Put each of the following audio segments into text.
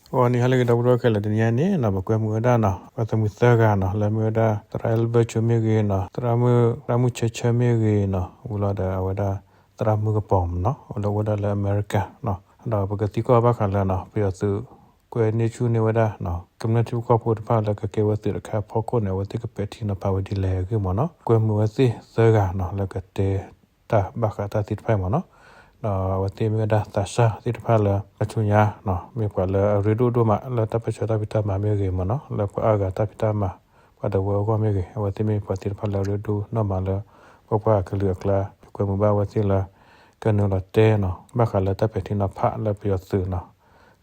ဂီၤနံၤဟါလၢအဂ့ၤ ဒီပုၢ်ဝဲၢ်ခဲလၢာ်, တနံၤအံၤန့ၣ်နီၤ ပကွဲမုာ်ဝဲဒၣ်နီၤ ပှၤသးမုာ်သၢဂၤနီၤ လၢမ့ၢ်ဝဲဒၣ် သရၣ်အဲလ်ဘၢၣ်ဆိမ့ၢ်ဂ့ၤနီၤ, သရၣ်မုၣ် သရၣ်မုၣ်ဆၢဆၢမ့ၢ်ဂ့ၤနီၤ, ဝံၤလီၤဒီးအဝဲဒၣ် သရၣ်မုၣ်ကပီၤမ့ၢ်နီၤ, အိၣ်လၢ အိၣ်ဝဲဒၣ်လၢအမဲရကၤနီၤ, ဒီးပကသံကွၢ်ဘၣ်ဃးလၢနီၤ ပယီၤသုးကွဲန့ၢ်ဆူၣ်န့ၢ်ဝဲဒၣ် ကမျၢၢ်ထံဖိကီၢ်ဖိတဖၣ်လၢကကဲဝဲသုးတခါအဖီခိၣ်န့ၣ် အဝဲသ့ၣ်ကပဲာ်ထံနီၤဖးဝဲဒ်လဲၣ်အဂ့ၢ်မ့ၢ်နီၤ, ကွဲမုာ်ဝဲသ့ၣ်သၢဂၤနီၤ လၢကတဲ တၢ်ဘၣ်ဃးတၢ်သ့ၣ်တဖၣ်အံၤမ့ၢ်နီၤ, ဒီးအဝဲသ့ၣ်မ့ၢ်ဝဲဒၣ်သးစၢ်သ့ၣ်တဖၣ်လၢ အဆူညါနီၤ မ့ၢ်ပှၤလၢအရ့ဒိၣ်ဒိၣ်မး လၢတၢ်ပၢဆှၢတၢ်ဖံးတၢ်မၤမ့ၢ်ဂ့ၤမ့ၢ်နီၤ, လၢပှၤအါဂၤတၢ်ဖံးတၢ်မၤ ပှၤဒဝဲအဂီၢ်မ့ၢ်ဂ့ၤ, အဝဲသ့ၣ်မ့ၢ်ပှၤသ့ၣ်တဖၣ်လၢအရ့ဒိၣ်နီၢ်မးလၢ ပပှၤကလုာ်အကျါ ယကွဲမုာ်ဘၣ်အဝဲသ့ၣ်လၢ ကနုာ်လီၤတဲနီၤ ဘၣ်ဃးလၢတၢ်ပဲာ်ထံနီၤဖးလၢပယီၤသုးနီၤ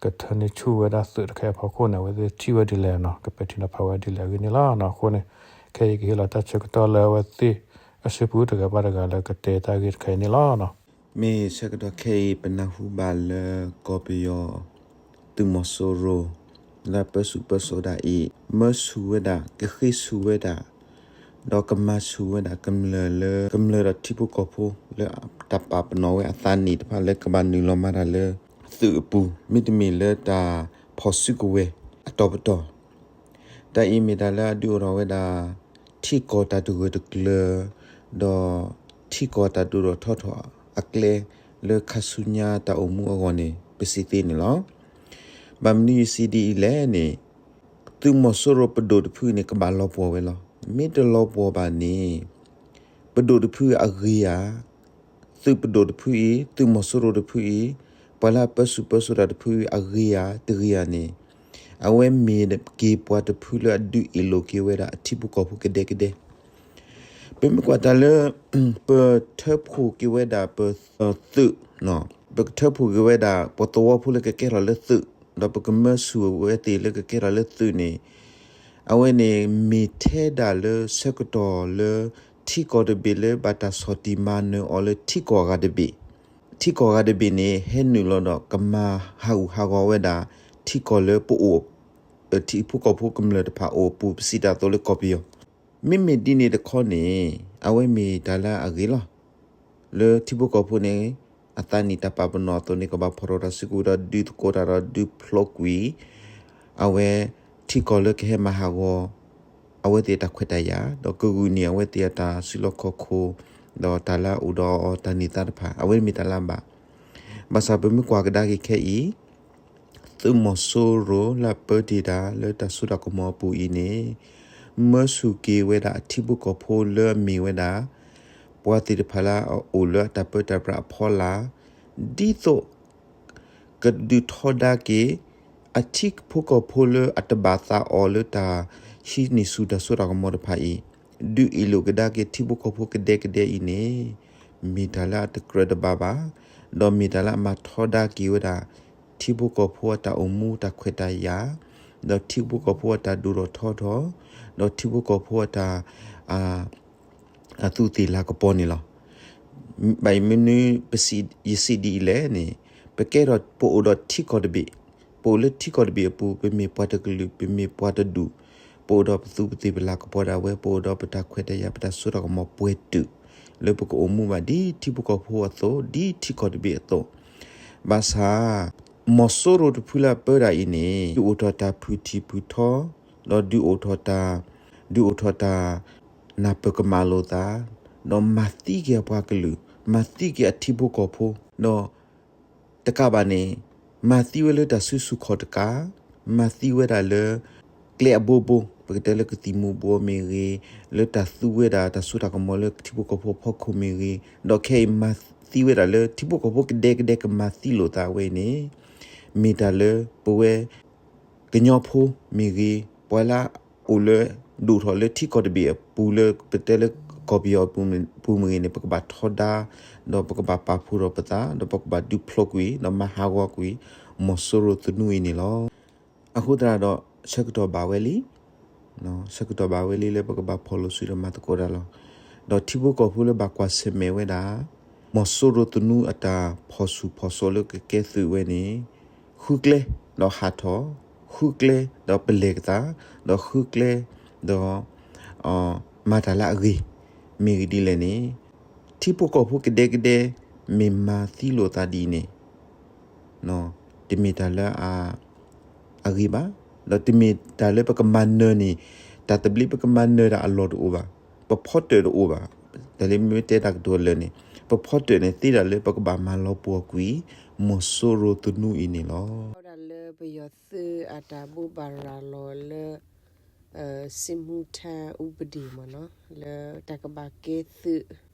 ကထၢန့ၢ်ဆူၣ်ဝဲဒၣ်သုးတခါအံၤအဖီခိၣ်န့ၣ် အဝဲသ့ၣ်ထံၣ်ဝဲဒ်လဲၣ်နီၤ, ကပဲာ်ထံနီၤဖးဝဲဒ်လဲၣ်အဂ့ၢ်န့ၣ်လီၤ. အဃိန့ၣ် ခဲအံၤကဟ့ၣ်လီၤတၢ်ဆၢကတီၢ်လၢအဝဲသ့ၣ်အစုပူၤတဂၤဘၣ်တဂၤလၢကတဲတၢ်ဂ့ၢ်တခါအံၤန့ၣ်လီၤ. မ့ၢ်ဆၢကတီၢ်ခဲအံၤ ပနၢ်ဟူဘၣ်လၢကီၢ်ပယီၤ သုးမီၤစိရိၤ လၢပၢဆူၣ်ပၢစိးဒၣ်အံၤ မၢဆူၣ်ဝဲဒၣ် ကဃ့ဆူၣ်ဝဲဒၣ် ဒီးကမၤဆူၣ်ဝဲဒၣ်ကမျၢၢ်လၢ ကမျၢၢ်ဒီးထံဖိကီၢ်ဖိလၢတၢ်ပာ်ပနီၣ်ဝဲအသးနံၣ်တဖၣ်လၢကဘၣ်နုာ်လီၤမၤတၢ်လၢ သုးအပူၤ မ့တမ့ၢ်လၢတၢ်ဖီၣ်စုကဝဲၤအတီၤပတီၢ် တၢ်အံၤမ့ၢ်တၢ်လၢအဒုးအိၣ်ထီၣ်ဝဲဒၣ် ထံကီၢ်တၢ်တဂၢၢ်တကျၢၤ ဒီးထံကီၢ်တၢ်ဒိၣ်ထီၣ်ထီထီၣ်အကျဲ လၢခါဆူညါတၢ်အိၣ်မူအဂီၢ်န့ၣ် ပစံးသ့န့ၣ်လီၤ. ဘၣ်မနုၤယစံးဒ်အံၤလဲၣ်န့ၣ် သုးမီၤစိရိၤပဒိၣ်တဖုန့ၣ် ကဘၣ်လီၤပှီၢ်ဝဲလီၤ. မ့ၢ်တလီၤပှီၢ်ဘၣ်န့ၣ် ပဒိၣ်တဖုအဂ့ၤဧါ, သုးပဒိၣ်တဖုအံၤ သုးမီၤစိရိၤတဖုအံၤ ပှၤလၢအပၢဆူၣ်ပၢစိးတၢ်တဖုအံၤ အဂ့ၤဧါ တဂ့ၤဧါန့ၣ် အဝဲမ့ၢ်က့ၤပှၤတဖုလၢအဒုးအ့ၣ်လိာ်က့ၤဝဲဒၣ်အထံဖိကီၢ်ဖိကဒဲကဒဲ ပမ့ၢ်ကွၢ်တၢ်လၢ ပထၢဖှိၣ်က့ၤဝဲဒၣ်ပသုး, ပကထၢဖှိၣ်က့ၤဝဲဒၣ် ပှၤသဝီဖိလၢကကဲထီၣ်လၢသုး, ဒီးပကမၢဆူၣ်ဝဲသ့ၣ်လၢကကဲထီၣ်လၢသုးန့ၣ် အဝဲန့ၣ်မ့ၢ်ထဲဒၣ်လၢဆၢကတီၢ်လၢ ထံကီၢ်တဘ့ၣ်လၢဘၣ်တၢ်ဆီၣ်တံၢ်မၤနၢၤအီၤလၢထံကီၢ်အဂၤတဘ့ၣ်, ထံကီၢ်အဂၤတဘ့ၣ်န့ၣ် ဟဲနုာ်လီၤဒီးကမၤဟးဂူာ်ဟးဂီၤဝဲဒၣ် ထံကီၢ်လၢပအိၣ် ထံဖိကီၢ်ဖိကမျၢၢ်တဖၣ်အိၣ်အပူၤ ပစံးတၢ်အသိးလၢကီၢ်ပယီၤ, မ့မ့ၢ်ဒ်န့ၣ်တခီန့ၣ် အဝဲမ့ၢ်တၢ်လၢအဂ့ၤလီၤ. လၢထံဖိကီၢ်ဖိန့ၣ် အသးနံၣ်တၢ်ပာ်ပနီၣ်အသိးန့ၣ် ကဘၣ်ဖီၣ်ထီၣ်တၢ်စုကဝဲၤဒီးဒုးသကိးတၢ်ဒီးဒုးဖျိးကွံာ် အဝဲ ထံကီၢ်လၢကဟဲမၤဟးဂီၤ အဝဲသ့ၣ်တၢ်ခွဲးတၢ်ယာ် ဒီးကဂုာ်န့ၢ်အဝဲသ့ၣ်အတၢ်စုလီၢ်ခီၣ်ခိၣ် ဒီးတၢ်လၢအအိၣ်ဒီးအီၤတၢ်န့ၢ်သါတဖၣ် အဝဲမ့ၢ်တၢ်လၢအဘၣ်. ဘၣ်ဆၣ်ပမ့ၢ်ကွၢ်ကဒါက့ၤခဲအံၤ သုးမီၤစိရိၤလၢအပၢတ့ၢ်တၢ်လၢတၢ်စိတၢ်ကမီၤအပူၤအံၤန့ၣ် မၢဆူၣ်က့ၤဝဲဒၣ်အထံဖိကီၢ်ဖိလၢအမ့ၢ်ဝဲဒၣ် ပှၤသ့ၣ်တဖၣ်လၢအအိၣ်လၢအတၢ်ပၢတၢ်ပြးအဖီလာ် ဒ်သိး ကဒုးထီဒါက့ၤ အထံဖိကီၢ်ဖိလၢအတဘၣ်သးအီၤလၢတၢ်ဟံးန့ၢ်ဆူၣ်တၢ်စိတၢ်ကမီၤတဖၣ်အံၤ ဒုးအ့ၣ်လိာ်ကဒါက့ၤထံဖိကီၢ်ဖိကဒဲကဒဲအံၤန့ၣ် မ့ၢ်တၢ်လၢအတကြၢးတဘၣ်ဘၣ်, ဒီးမ့ၢ်တၢ်လၢအမၤထီဒါက့ၤဝဲဒၣ် ထံဖိကီၢ်ဖိအတၢ်အိၣ်မူတၢ်ခွဲးတၢ်ယာ်, ဒီးထံဖိကီၢ်ဖိအတၢ်ဒိၣ်ထီၣ်ထီထီၣ်, ဒီးထံဖိကီၢ်ဖိအတၢ် အသူးသ့ၣ်လၤကပီၤန့ၣ်လီၤ. ဘၣ်မနုၤ ယစံးဒ်အံၤလဲၣ်န့ၣ် ပကဲထီၣ်ပအိၣ်ဒီးထံကီၢ်တဘ့ၣ်, ပအိၣ်လၢထံကီၢ်တဘ့ၣ်အပူၤ ပမ့ၢ်ပှၤတကလုာ် ပမ့ၢ်ပှၤတဒူၣ်, ပအိၣ်ဒီးပသူးပသ့ၣ်ပလၤကပီၤဒၣ်ဝဲ ပအိၣ်ဒီးပတၢ်ခွဲးတၢ်ယာ် ပတၢ်စိတၢ်ကမီၤပှဲၤတုာ် လၢပကအိၣ်မူဘၣ်ဒ်ထံဖိကီၢ်ဖိအသိး ဒ်ထံကီၢ်တဘ့ၣ်အသိး, ဘၣ်ဆၣ် မီၤစိရိၤတဖုလၢအပၢတၢ်အံၤန့ၣ် ဒုးအိၣ်ထီၣ်တၢ်ဖုၣ်ထံၣ်ဖုၣ်ထီ, ဒီးဒုးအိၣ်ထီၣ်တၢ်, ဒုးအိၣ်ထီၣ်တၢ် နၢ်ပၢၢ်ကမၣ်လိာ်သး, ဒီးမၤသံက့ၤအပှၤကလုာ်, မၤသံက့ၤအထံဖိကီၢ်ဖိ, ဒီး တကးဘၣ်န့ၣ် မၤသံဝဲလၢတၢ်စုဆူၣ်ခီၣ်တကး, မၤသံဝဲဒၣ်လၢ ကျဲအဘိဘိ, ပကတဲလၢကသံၣ်မူၤဘှီးမ့ၢ်ဂ့ၤ, လၢတၢ်သူဝဲဒၣ်တၢ်စိတၢ်ကမီၤလၢထံဖိကီၢ်ဖိအဖီခိၣ်မ့ၢ်ဂ့ၤ, ဒီးခဲအံၤမၤသံဝဲဒၣ်လၢထံဖိကီၢ်ဖိကဒဲကဒဲကမၤသံလိာ်သးဝဲအံၤန့ၣ် မ့ၢ်တၢ်လၢပဝဲ ကညီဖိမ့ၢ်ဂ့ၤ, ပှၤလၢအအိၣ်လၢ ဒိၣ်ထီၣ်လၢထံကီၢ်တဘ့ၣ်အပူၤလၢ ပတဲလၢကီၢ်ပယီၤအပူၤမ့ၢ်ဂ့ၤန့ၣ် ပကဘၣ်ထီဒါ, ဒီးပကဘၣ်ပာ်ဖှိၣ်ထီၣ်ပသး, ဒီးပကဘၣ်ဒုးဖျိးကွံာ် ဒီးမၤဟးဂီၤကွံာ် မီၤစိရိၤသနူအံၤန့ၣ်လီၤ. အဃိသတးဒီး ဆၢကတီၢ်ဘၣ်ဝဲလံ ဆၢကတီၢ်ဘၣ်ဝဲလံလၢပကဘၣ်ဖီၣ်လိာ်စုဒီးမၤသကိးတၢ်လီၤ. ဒီးထံဖိကီၢ်ဖိလၢဘၣ်ကွၢ်ဆၢၣ်မဲာ်ဝဲဒၣ် မီၤစိရိၤသနူအတၢ်ဖီၣ်ဆူၣ်ဖီၣ်စိးလၢကကဲသုးဝဲန့ၣ် ဃုကျဲဒီးဟးထီၣ်, ဃုကျဲဒီးပလဲၤကသး, ဒီးဃုကျဲဒီး မၤတၢ်လၢအဂ့ၤ, မ့ၢ်ဂ့ၢ်ဒ်လဲၣ်န့ၣ် ထံဖိကီၢ်ဖိကဒဲကဒဲ မ့ၢ်မၤသံလိာ်သးဒ်အံၤန့ၣ် တမ့ၢ်တၢ်လၢအ အဂ့ၤဘၣ်. ဒီးတမ့ၢ်တၢ်လၢပကမၤနၢၤန့ၣ်, တၢ်သဘျ့ပကမၤနၢၤတၢ်အလီၢ်တအိၣ်ဘၣ်. ပဖီတၢၣ်တအိၣ်ဘၣ်. တၢ်လၢမ့ၢ်တဲတၢ်ကတိၤလၢာ်န့ၣ်, ပဖီတၢၣ်န့ၣ် သ့တၢ်လၢပကဘၣ်မၤလီၤပှီၢ်ကွံာ် မီၤစိရိၤသနူအံၤန့ၣ်လီၤ. ဝဲဒၣ်လၢပယီၤသုးအတၢ်ဘိးဘၣ်ရၤလီၤလၢ စစ်မှုထမ်းဥပဒေမ့ၢ်နီၤ, လၢတၢ်ကဘၣ်ကဲသုး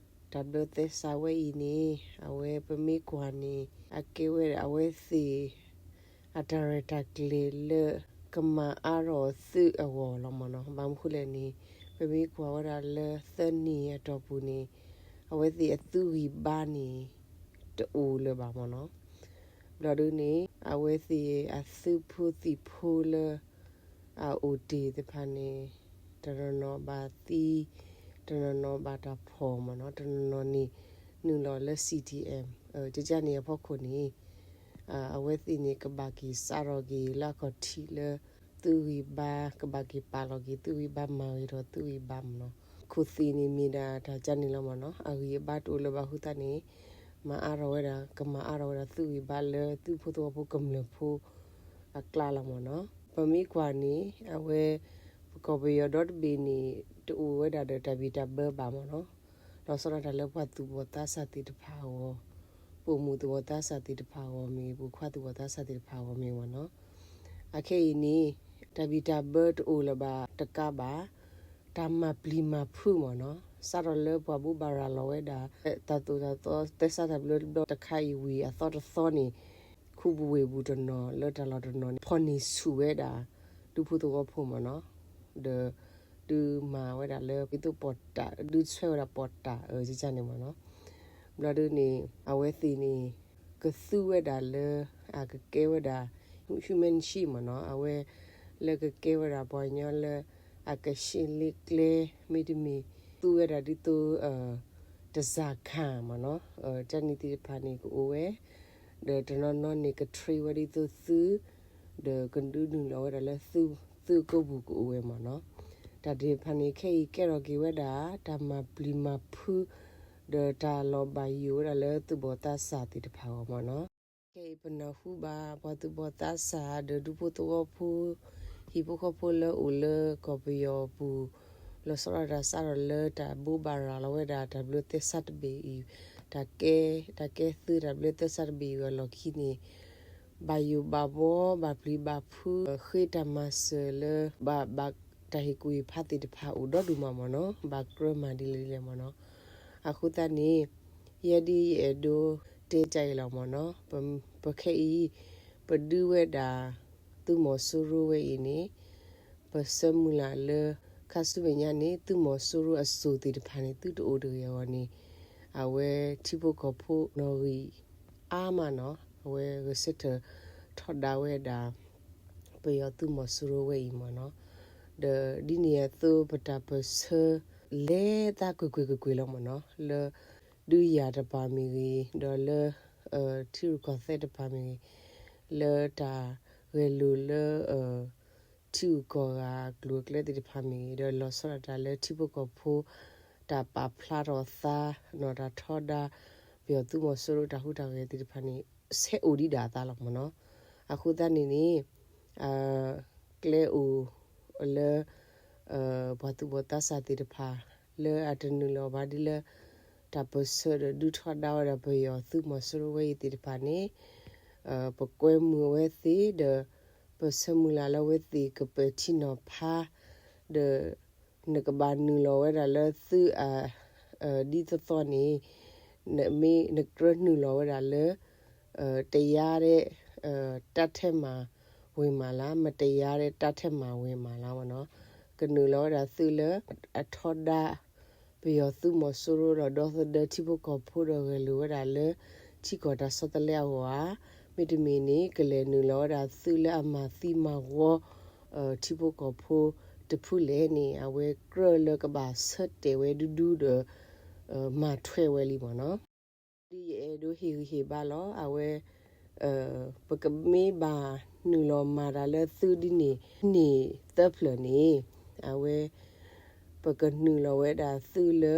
တၢ်ဘျၢသဲစးဝဲအံၤန့ၣ်, အဝဲပမ့ၢ်ကွၢ်န့ၣ် အကဲဝဲဒၣ်အဝဲသ့ၣ် အတၢ်ရဲၣ်တၢ်ကျဲၤလၢ ကမၤအါထီၣ်သုးအဂီၢ်လီၤမ့ၢ်နီၤ. ဘၣ်မနုၤဃိလဲၣ်န့ၣ်, ပမ့ၢ်ကွၢ်ဝဲဒၣ်လၢသၢနံၣ်အတီၢ်ပူၤန့ၣ်, အဝဲသ့ၣ်အသုးဂံၢ်ဘါန့ၣ် တအိၣ်လၢၤဘၣ်မ့ၢ်နီၤ. ဘျီဒုန့ၣ် အဝဲသ့ၣ်အသုးဖိသံၣ်ဖိလၢ အအိၣ်တ့ၢ်သ့ၣ်တဖၣ်န့ၣ်, တနီၤနီၤဘၣ်သံ, တနီၤနီၤဘၣ်တၢ်ဖီၣ်မ့ၢ်နီၤ, တနီၤနီၤန့ၣ် နုာ်လီၤလၢ CDM ကကန့ၣ်အဖီခိၣ်န့ၣ်, အဝဲသ့ၣ်န့ၣ် ကဘၣ်က့ၤစးထီၣ်က့ၤလၢအခီၣ်ထံးလၢ သုးဂံၢ်ဘါ, ကဘၣ်က့ၤပာ်လီၤက့ၤသုးဂံၢ်ဘါ, မၤဂ့ၤထီၣ်သုးဂံၢ်ဘါမ့ၢ်နီၤ. ခိၣ်သ့ၣ်န့ၣ်မ့ၢ်ဒၣ်တၢ်ကန့ၣ်လီၤမ့ၢ်နီၤ. အဂံၢ်အဘါတအိၣ်လၢၤဘၣ်အဃိသတးန့ၣ်, မၤအါထီၣ်ဝဲဒၣ်, ကမၤအါထီၣ်ဝဲဒၣ်သုးဂံၢ်ဘါလၢသုးဖိသဝီဖိကမျၢၢ်ဖိအကျါလီၤမ့ၢ်နီၤ. ပမ့ၢ်ကွၢ်န့ၣ် အဝဲ ပကီၢ်ပယီၤဒီတဘ့ၣ်န့ၣ် တအိၣ်ဝဲဒၣ်ဒီးတၢ်ဘံၣ်တၢ်ဘၢဘၣ်မ့ၢ်နီၤ. လီၤဆီဒၣ်တၢ်လၢပှၤသူၣ်ဘီၣ်သးစၢ်သ့ၣ်တဖၣ်အဂီၢ်, ပိာ်မုၣ်သူၣ်ဘီၣ်သးစၢ်သ့ၣ်တဖၣ်အဂီၢ်မ့ၢ်ဂ့ၤ, ပိာ်ခွါသူၣ်ဘီၣ်သးစၢ်သ့ၣ်တဖၣ်အဂီၢ်မ့ၢ်ဂ့ၤမ့ၢ်နီၤ. အခဲအံၤန့ၣ် တၢ်ဘံၣ်တၢ်ဘၢတအိၣ်လၢၤဘၣ်တကးဘၣ်, တၢ်မၤပျံၤမၤဖုးမ့ၢ်နီၤ, စးထီၣ်လၢပှၤဘိးဘၣ်ရၤလီၤဝဲဒၣ် တၢ်သိၣ်တၢ်သီသဲစးတၢ်ဘျၢဘျီတခါအံၤဝံၤအသီတသီန့ၣ်, ခူပူၤဝ့ၢ်ပူၤတနီၤလၢတၢ်လီၢ်တနီၤန့ၣ် ဖီၣ်န့ၢ်ဆူၣ်ဝဲဒၣ် ဒူဖိသဝီဖိမ့ၢ်နီၤ, ဒီး ဒုးမၤဝဲဒၣ်လၢ ဒ်သိးပီၣ်တၢ်, ဒုးဆှၢဝဲဒၣ်ပီၣ်တၢ် ကန့ၣ်မ့ၢ်နီၤ. ဘျီဒုန့ၣ် အဝဲသ့ၣ်န့ၣ် ကသူဝဲဒၣ်လၢ အကကဲဝဲဒၣ် human shield မ့ၢ်နီၤ, အဝဲ လၢကကဲဝဲဒၣ်ပှၤကညီလၢ အကရှဲလ့ကျဲ မ့တမ့ၢ် သူဝဲဒၣ်ဒ်သိး တစၢ်ခၣ်မ့ၢ်နီၤ, တၢ်န့ၣ်သ့ၣ်တဖၣ်န့ၣ်ကအိၣ်ဝဲ, ဒီးတနီၤနီၤန့ၣ် က train ဝဲဒ်သိးသုး, ဒီးကဒုးနုာ်လီၤဝဲဒၣ်လၢသုးကိးပူၤကအိၣ်ဝဲမ့ၢ်နီၤ. တၢ်သ့ၣ်တဖၣ်န့ၣ် ခဲအံၤကဲထီၣ်က့ၤဝဲဒၣ် တၢ်မၤပျံၤမၤဖုး ဒီးတၢ်လီၤဘၣ်ယိၣ်ဝဲဒၣ်လၢသူၣ်ဘီၣ်သးစၢ်သ့ၣ်တဖၣ်အဂီၢ်မ့ၢ်နီၤ. ခဲအံၤပနၢ်ဟူဘၣ် ပှၤသူၣ်ဘီၣ်သးစၢ်ဒီးဒူဖိသဝီဖိ ဟံၣ်ဖိဃီဖိလၢအိၣ်လၢကီၢ်ပယီၤပူၤ လီၤဆီဒၣ်တၢ်စးထီၣ်လၢတၢ်ဘိးဘၣ်ရၤလီၤဝဲဒၣ်တၢ်ဘျၢသဲစးတဘ့ၣ်အံၤ, တၢ်ကဲ, တၢ်ကဲသုးတၢ်ဘျၢသဲစးတဘ့ၣ်အံၤအလီၢ်ခံန့ၣ် ဘၣ်ယိၣ်ဘၣ်ဘီ ဘၣ်ပျံၤဘၣ်ဖုး ဃ့တၢ်မၤစၢၤလၢ ဘၣ်ဘၣ်တၢ်ဟ့ၣ်ကူၣ်ဟ့ၣ်ဖးသ့ၣ်တဖၣ်အိၣ်ဒီဒူၣ်မးမ့ၢ်နီၤ, ဘၣ်ကြၢးမၤဒ်လဲၣ်ဒ်လဲၣ်မ့ၢ်နီၤ. အဃိသတးန့ၣ် ယဲဒ်ယအဲၣ်ဒိးတဲတၢ်အံၤလီၤမ့ၢ်နီၤ, ပခဲအံၤ ပဒုဝဲဒၣ် သုးမီၤစိရိၤဝဲအံၤန့ၣ် ပဆၢမုၢ်လၢ်လၢ ခါဆူမဲာ်ညါန့ၣ် သုးမီၤစိရိၤအစိၤသ့ၣ်တဖၣ်န့ၣ် သုတအိၣ်တဂ့ၤအဂီၢ်န့ၣ် အဝဲထံဖိကီၢ်ဖိနီၣ်ဂံၢ်အါမးနီၤ, အဝဲဂဲၤဆၢထၢၣ်ထီဒါဝဲဒၣ် ပယီၤသုးမီၤစိရိၤဝဲအံၤမ့ၢ်နီၤ. ဒီးဒ်န့ၣ်အသိး ပတၢ်ပၢၢ်ဆၢလဲၤသးကွ့ၢ်ကွ့ၢ်ကွ့ၢ်ကွ့ၢ်လီၤမ့ၢ်နီၤ, လၢဒုးယၤတပၤမ့ၢ်ဂ့ၤ, ဒီးလၢ ထံရူၢ်ကီၢ်သဲးတပၤမ့ၢ်ဂ့ၤ, လၢတၢ်ဂဲၤလိာ်လၢ ထံဂုၤကီၢ်ဂၤအကျိၤအကျဲသ့ၣ်တဖၣ်မ့ၢ်ဂ့ၤ, ဒီးလီၤဆီဒၣ်တၢ်လၢထံဖိကီၢ်ဖိ တၢ်ပာ်ဖျါထီၣ်သး နီၢ်တၢ်ထီဒါ ပယီၤသုးမီၤစိရိၤတၢ်ဟူးတၢ်ဂဲၤသ့ၣ်တဖၣ်န့ၣ် ဆဲးအိၣ်ဒံးဒၣ်အသးလီၤမ့ၢ်နီၤ. အဃိသတးန့ၣ်န့ၣ် ကျဲအိၣ်လၢ ပှၤသူၣ်ဘီၣ်သးစၢ်သ့ၣ်တဖၣ် လၢအတနုာ်လီၤဘၣ်ဒ်လၢ တၢ်ပၢၢ်ဆၢဒီးဒုးထီဒါဝဲဒၣ်ပယီၤသုးမီၤစိရိၤဝဲအံၤသ့ၣ်တဖၣ်န့ၣ် ပကွဲမုာ်အဝဲသ့ၣ်ဒီး ပဆၢမုၢ်လၢ်လၢအဝဲသ့ၣ်ကပၢၢ်ထံနီၤဖး ဒီး နကဘၣ်နုာ်လီၤဝဲဒၣ်လၢသုးအ ဒ်သိးသိးန့ၣ် နမ့ၢ်နကြၢးနုာ်လီၤဝဲဒၣ်လၢ တရားတဲ့ တတ်ထဲမှာဝင်မှာလား, မတရားတဲ့ တတ်ထဲမှာဝင်မှာလား မ့ၢ်နီၤ. ကနုာ်လီၤဝဲဒၣ်သုးလၢ အထီဒါ ပယီၤသုးမီၤစိရိၤဒီးဒီသဒၢထံဖိကီၢ်ဖိဒီးဂဲၤလိာ်ဝဲဒၣ်လၢ ထံကီၢ်တၢ်ဆီတလဲအဂီၢ်ဧါ, မ့တမ့ၢ်န့ၣ် ကလဲၤနုာ်လီၤဝဲဒၣ်သုးလၢအမၤသံမၤဝီ ထံဖိကီၢ်ဖိတဖုလဲၣ်န့ၣ် အဝဲကြၢးလၢကဘၣ်ဆၢတဲာ်ဝဲဒူဒူဒီး မၤထွဲဝဲလံမ့ၢ်နီၤ. ဒ်ယအဲၣ်ဒိးဟ့ၣ်ဂံၢ်ဟ့ၣ်ဘါလီၤ အဝဲ ပကမ့ၢ်ဘၣ်နုာ်လီၤမၤတၢ်လၢသုးဒ်န့ၣ် န့ၣ်သၢဖျၢၣ်န့ၣ် အဝဲ ပကနုာ်လီၤဝဲဒၣ်သုးလၢ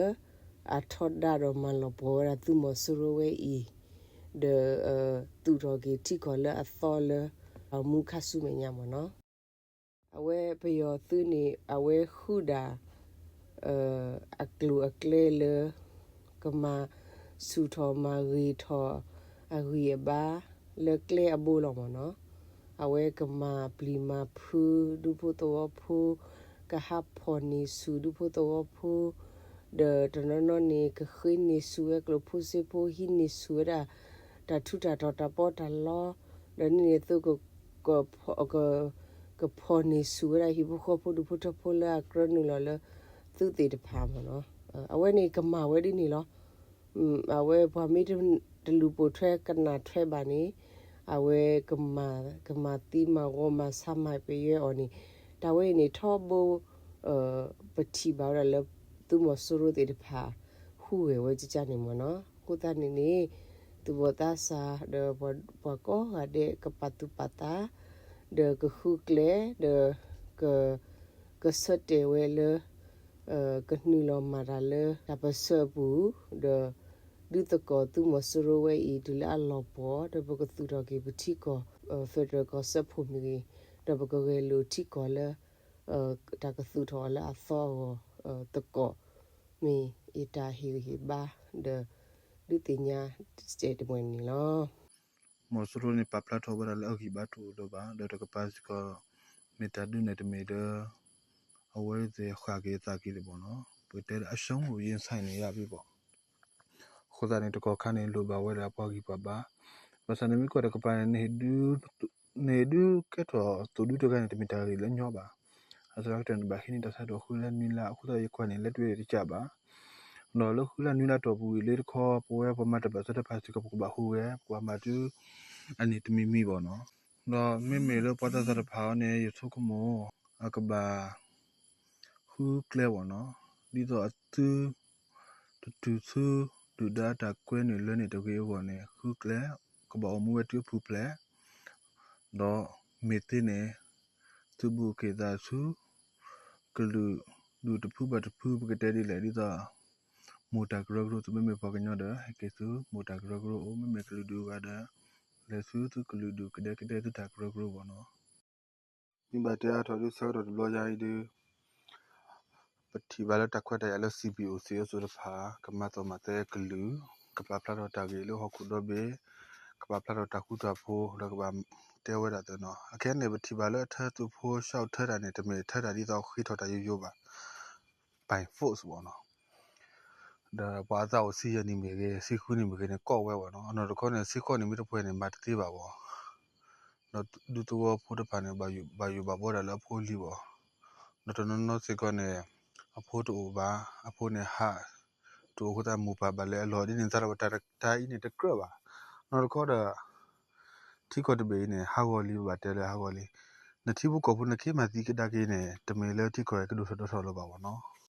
အထီဒါဒီးမၤလီၤပှီၢ်ဝဲဒၣ်သုးမီၤစိရိၤဝဲအံၤ ဒီး သူၣ်ထီၣ်က့ၤထံကီၢ်လၢအသီလၢ မူခါဆူမဲာ်ညါမ့ၢ်နီၤ. အဝဲပယီၤသုးန့ၣ် အဝဲဃုဒၣ် အကျိၤအကျဲလၢ ကမၤဆူၣ်ထီၣ်မၤဂ့ၤထီၣ်အဂံၢ်အဘါ လၢကျဲအဘိလီၤမ့ၢ်နီၤ. အဝဲကမၤပျံၤမၤဖုးဒူဖိသဝီဖိ, ကဟးဖီၣ်န့ၢ်ဆူၣ်ဒူဖိသဝီဖိ, ဒီးတနီၤနီၤန့ၣ် ကဃ့န့ၢ်ဆူၣ်ဝဲကျိၣ်ဖိစ့ဖိ, ဟံးန့ၢ်ဆူၣ်ဝဲဒၣ် တၢ်ထူးတၢ်တီၤတၢ်ပီးတၢ်လီ, ဒီးန့ၣ်န့ၣ်သု ကဖီၣ်န့ၢ်ဆူၣ်ဝဲဒၣ်ဟံၣ်ဖိဃီဖိဒူဖိထၢဖိလၢအကြၢးနုာ်လီၤလၢသုသ့ၣ်တဖၣ်မ့ၢ်နီၤ. အဝဲန့ၣ်ကမၤဝဲဒ်န့ၣ်လီၤ. အဝဲပှၤမ့ၢ်တလူၤပိာ်ထွဲကနၣ်ထွဲဘၣ်န့ၣ် အဝဲ ကမၤသံမၤဂီၤမၤဆါမၤပယွဲအီၤန့ၣ် တၢ်ဝဲအံၤန့ၣ်ထီဘိ ပထံၣ်ဘၣ်ဝဲဒၣ်လၢ သုးမီၤစိရိၤသ့ၣ်တဖၣ် ဟူးဂဲၤဝဲကကန့ၣ်မ့ၢ်နီၤ. အဃိသတးန့ၣ်န့ၣ် သူၣ်ဘီၣ်သးစၢ်ဒီး ပှၤကိးဂၤဒဲးကပာ်သူၣ်ပာ်သး ဒီးကဃုကျဲ ဒီး ကဆၢတဲာ်ဝဲလၢ ကနုာ်လီၤမၤတၢ်လၢတၢ်ပၢၢ်ဆၢအပူၤ ဒီး ဒုးသကိးသုးမီၤစိရိၤဝဲအံၤ တုၤလၢအလီၤပှီၢ် ဒီးပကသူၣ်ထီၣ်က့ၤပထံကီၢ် federal ကီၢ်စၢဖှိၣ်မ့ၢ်ဂ့ၤ, ဒီးပကဂဲၤလိာ်ထံကီၢ်လၢ တၢ်ကသူၣ်ထီၣ်အီၤလၢအသီအဂီၢ် သကိး မ့ၢ်ယတၢ်ဟ့ၣ်ဂံၢ်ဟ့ၣ်ဘါ ဒီး ဒုးသ့ၣ်ညါစဲးတမှဲၤန့ၣ်လီၤ. မီၤစိရိၤန့ၣ်ပာ်ဖျါထီၣ်ဝဲဒၣ်လၢအဂံၢ်ဘါတအိၣ်လၢၤဘၣ်, ဒီးတကပၤစ့ၢ်ကီး မ့ၢ်တၢ်ဒုးနဲၣ်တမ့ၢ်ဒီး အဝဲသ့ၣ်ဃၣ်က့ၤသးက့ၤလၢၤဘၣ်နီၤ. ပကတဲလၢအရှုံး ရင်ဆိုင်နေရပြီပေါ့. အဃိသတးန့ၣ် တကီၢ်ခါန့ၣ် လိၣ်ဘၣ်ဝဲဒၣ်ပှၤဂံၢ်ပှၤဘါ, ဘၣ်ဆၣ်န့ၣ်မ့ၢ်ကွၢ်တကပၤန့ၣ် နဟ့ၣ်ဒုးကဲထီၣ်သိၣ်ဒူတဂၤန့ၣ် တမ့ၢ်တၢ်ဂ့ၢ်လၢညီဘၣ်. အစှၤကတၢၢ်န့ၣ် ဘၣ်ဟံးန့ၢ်တၢ်ဆါဒိၣ်ဃုလါနွံလါ, အဃိသတးယကွၢ်န့ၣ် လဲၤတဝဲတကးဘၣ်. ဒီးလၢဃုလါနွံလါတီၢ်ပူၤအံၤလၢတခီ ပဝဲပှၤမၤတၢ်ဘၣ်စၢၤတဖၣ်စ့ၢ်ကီး ပကဘၣ်ဟူးဂဲၤ ပှၤမၤဒုး အန့ၣ်တမံၤမံၤဘၣ်နီၤ. ဒီးမ့မ့ၢ်လၢပှၤသးစၢ်တဖၣ်အံၤန့ၣ် ယဆိကမိၣ် အကဘၣ် ဃုကျဲဘၣ်နီၤ, ဒ်သိးအသု တတုၤဆူ ဒုၣ်ဒါတၢ်ကွဲနုာ်လၢန့ၣ်တဂ့ၤအဂီၢ်န့ၣ် ဃုကျဲ ကဘၣ်အိၣ်မူဝဲတုၤအဖုဖျဲး, ဒီးမ့ၢ်သ့န့ၣ် သုးဘူးက့ၤသးဆူ ကလုာ်ဒူၣ်တဖုဘၣ်တဖု ပကတဲဒ်လဲၣ် ဒ်သိး မိၢ်တၢ်ကရၢကရိ သုမ့မ့ၢ်ပှၤကညီဒီး ဟဲက့ၤဆူမိၢ်တၢ်ကရၢကရိအအိၣ်, မ့မ့ၢ်ကလုာ်ဒူၣ်ဂၤဒီး လဲၤဆူသုကလုာ်ဒူၣ် ကဒဲကဒဲသုတၢ်ကရၢကရိဘၣ်နီၤ. မ့ၢ်ဘၣ်တဲအါထီၣ်ဒုး ဆၢကတီၢ်တဘျီညါအံၤဒုး ပထံၣ်ဘၣ်လၢတၢ်ခွဲးတၢ်ယာ်လၢ စံးဘံၣ်အိၣ် စံးဘံၣ်အိၣ် တဖၣ် ကမၤသီၣ်မၤသဲကလုာ်, ကပာ်ဖျါထီၣ်တၢ်ဂ့ၢ်လၢဟီၣ်ခိၣ်ဒီဘ့ၣ်, ကပာ်ဖျါထီၣ်တၢ်ဃူတၢ်ဖိး ဒီးကဘၣ်တဲဝဲဒၣ်သ့နီၤ. အခဲအံၤန့ၣ် ပထံၣ်ဘၣ်လၢအထၢသုးဖိဆှၢထၢတၢ်န့ၣ် တမ့ၢ်ထၢတၢ်ဒ်သိးဃ့ထီၣ်တၢ်ယိယိဘၣ် by force ဘၣ်နီၤ. ဒီးပှၤအသးအိၣ်ဆံယဲၢ်နံၣ်မ့ၢ်ဂ့ၤ ဆံဃုနံၣ်မ့ၢ်ဂ့ၤန့ၣ် ကိးဝဲဘၣ်နီၤ. အနီၢ်တခီန့ၣ် ဆံဃိးနံၣ်မ့ၢ်တပှဲၤန့ၣ် မၤတသ့ဘၣ်ဘၣ်. ဒီးဒူသဝီဖိတဖၣ်န့ၣ် ဘၣ်ယိၣ်ဘၣ်ဘီဒၣ်လၢအဖိအလံၤဘၣ်. ဒီးတနီၤနီၤစ့ၢ်ကီးန့ၣ် အဖိတအိၣ်ဘၣ်, အဖိန့ၣ်ဟးတအိၣ်အဃိသတး မိၢ်ပၢ်ဘၣ်လဲၤအလီၢ်ဒ်န့ၣ် သးလီၤပတၢ်တၢ်အံၤန့ၣ်တကြၢးဘၣ်. နီၢ်တခီဒီး ထံကီၢ်တဘ့ၣ်အံၤန့ၣ် ဟးဂီၤလံ ပဘၣ်တဲလၢဟးဂီၤလံ. နထံဖိကီၢ်ဖိနက့ၤမၤသံကဒါက့ၤန့ၣ် တမ့ၢ်လၢထံကီၢ်အံၤကဒိၣ်ထီၣ်ဒိၣ်ထီၣ်လၢၤဘၣ်ဘၣ်နီၤ.